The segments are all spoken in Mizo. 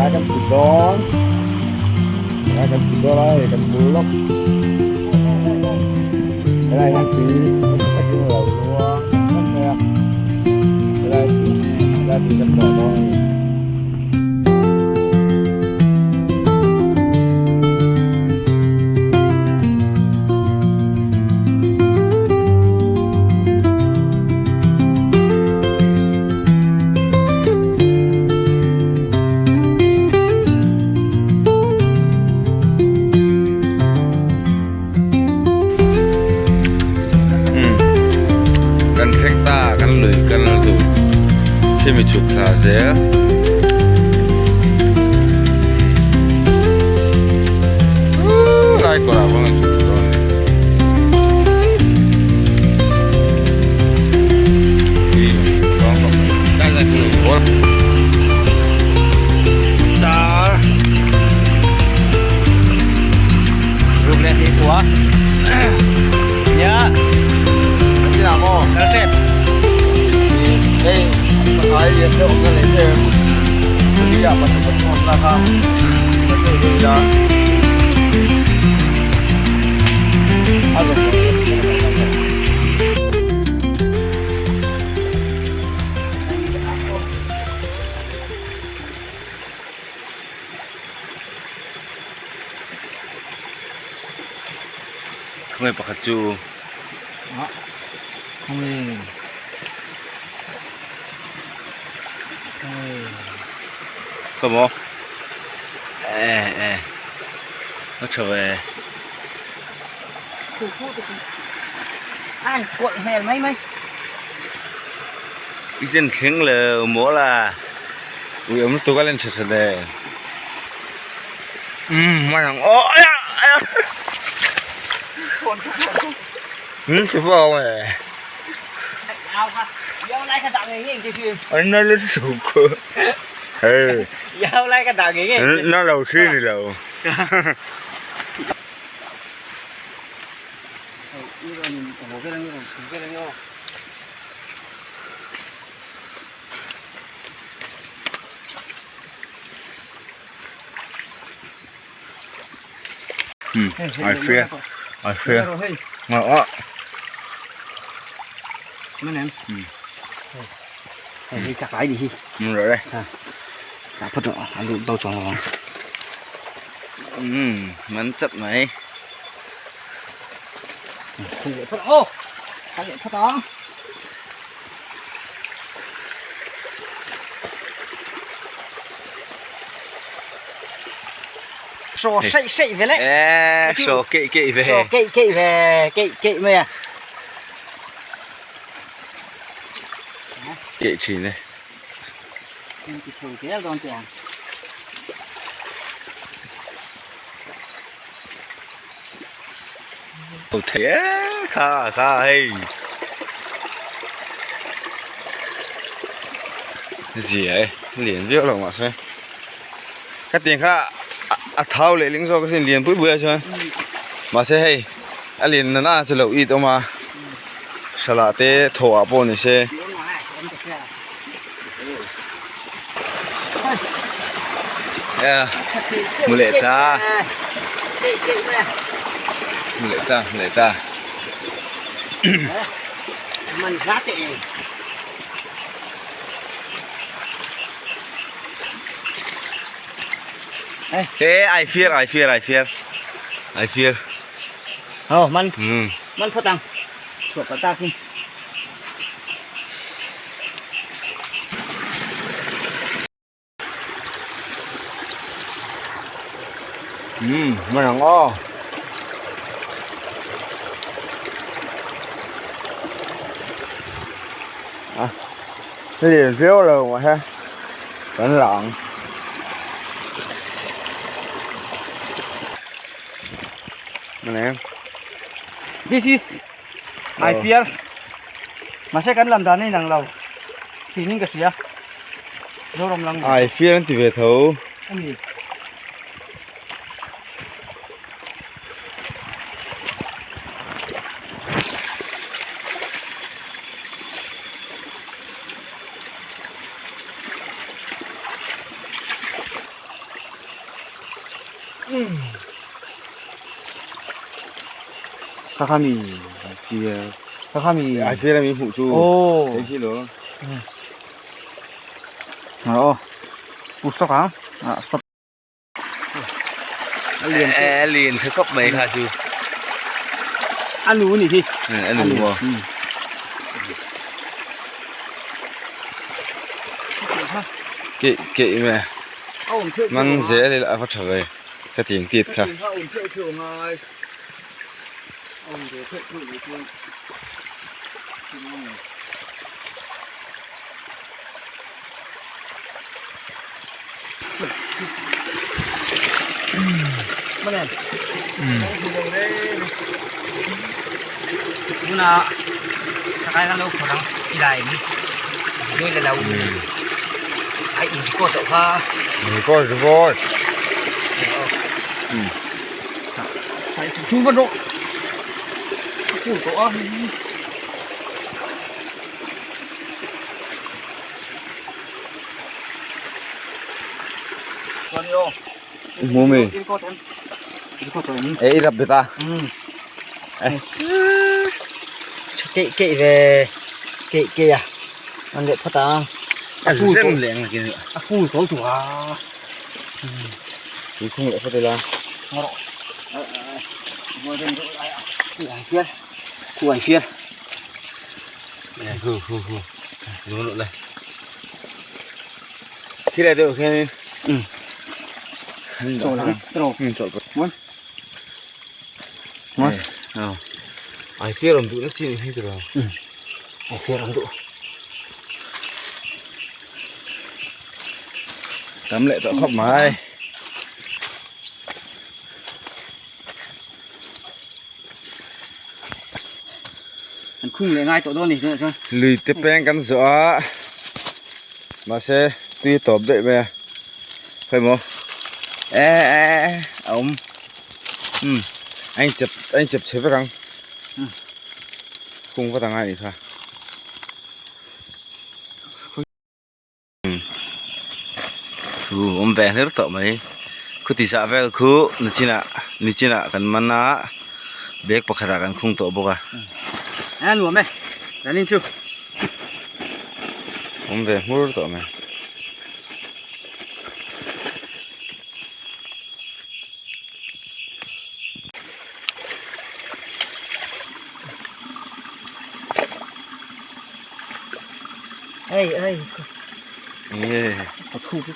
Lai kan put dawn. Lai kan put dawn a hei kan bul lawk. Helai hian tui nasa takin a lo luang em mai a. Helai helai tui kan dawh dawn a ni. Kan thleng ta kan lui kan la duh khimi chhuk thla zel. Lai kawrah pawh an chhuk dawn a ni. Khawnge pakhat chu khawnge khawnge khaw maw eh eh a tha ve. An kualh hmel mai mai. I zen thleng lo maw la ui awm lutuk a len tha tha nen umm hman ang aw aia aia hmm chhe pawh a awm e an na lutuk hei na lo chi ni lo. I fear I fear ngah Hei chak lai ni hi. Mun rồi đây. Đã phất rồi, ăn đủ đâu cho nó. Mắn chặt mày. Ô, phất đó. Sò sậy sậy về đấy. Ê, sò kệ kệ về. Sò kệ kệ về, kệ kệ mày à. Kệ chỉ này. Thế kha kha hei. Gì ấy, liền viết lòng mà xem. Cái tiền kha a thau leh ling zawk asin lian pui pui a chuan mahse hei a lian na na chu lo it awm a hralah te thaw ah pawh ni se. Mu leh ta mu leh ta mu leh ta. Thế ai fear ai fear ai fear ai fear. Ờ man man phot ang. Chuak ka takin. Man ang aw. À, lian viau lo mà ha. Kan la ang. Anh em. This is my fear. Mahse kan lam dan a inang lo. Thinin ka hria. Zoram lang. Ai fear an ti ve tho. Ani. Kha kha mi kha kha mi ai fiar ami hmuh chu oh hei hi lo aw pu stop ang ah stop a lian a lian tha khawp mai kha chu a nu ni hi a nu maw ke ke me man zel ila a va tha ve ka ti ang tit kha Record record Hmu mi e i rap bet a Kei kei ve kei kei a an leh phawt ang a zem leh ang lakin a full tawlh tu a tui khung leh phawt ila fiar kuai fiar khu khu khu lu lu lai khi lai deuh khianin chawl ang tawh chawl mawi mawi ai fiar awm duh na chi ni hi tiraw ai fiar awm duh tam leh tawh khawp mai an khung leh ngai tawh dawn ni tunah chuan lui te peng kan zawh a mahse tui a tawp daih mai a khawi maw e e e a awm umm a inchep a inchep chhe vek ang khung vat a ngai anih kha. Thu awm ve hler tawh mai khuti zah vel khu nichinah nichinah kan man a bag pakhatah kan khung tawh bawk a a nuam e zanin chu awm ve hmur tawh mai. Ê ê. Nge. Có thu cái.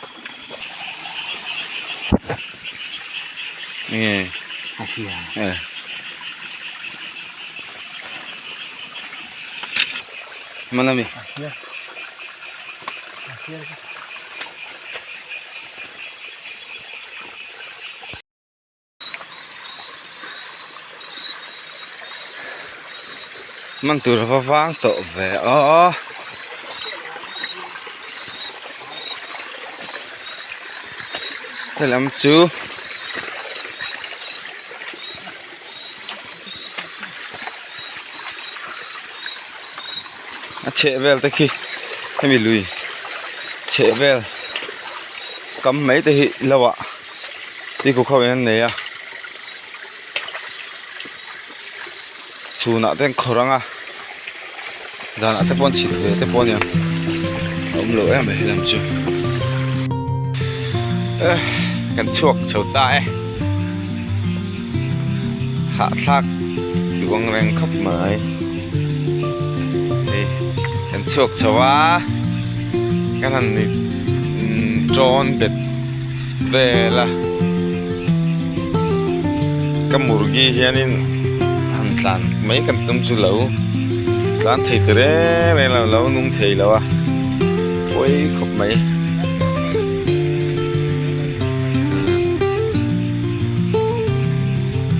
Nge. À kìa. Ê. Mana mi? À kìa. À kìa. Man tur va vang tawh ve aw helam chu a chheh vel te khi hemi lui chheh vel kam mai te hi lo ah. Tui kawk ho in an nei a chhunah te an khawrh ang a zanah te pawh an chhit ve te pawh a nia a awm lo em mai helam chu eh kan chhuak chho ta e hahthlak duh ang reng khawp mai hei kan chhuak chho a kan han tawn bet. Vel a ka murgi hianin han tlan mai kan tum chu lo tlan thei ta reng reng lo lo nung thei lo a pawi khawp mai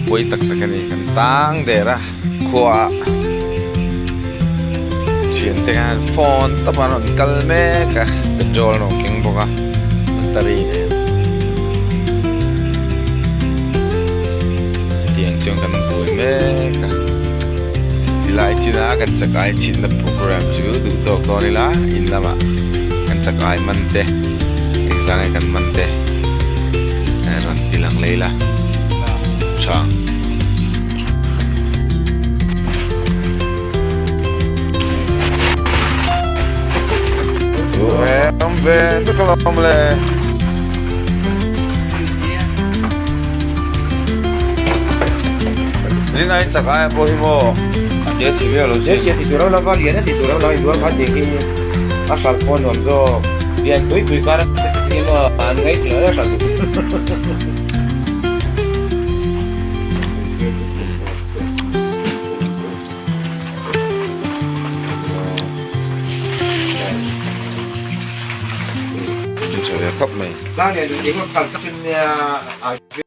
pawi tak tak a ni kan tang der a khua ah thiante khan phone tawp a rawn kal mek a petrol an rawn keng bawk a battery nen chutiang chuan kan buai mek a tilai chin a kan chakai chhinna program chu duh tawk dawn ila in lamah kan chakai man te engzah nge kan man te rawn ti lang leh ila. tha ang. Awm ve vek alawm le. Rin aiin chak aia pawh hi maw a che chhe viau lo Che chhe ti tur lo va lian a ti tur lo i dual kha tih hi a hralh pawh nuam zawk. Lian pui pui kar a ti maw an ngaih tih a hralh duh. Khawp mai.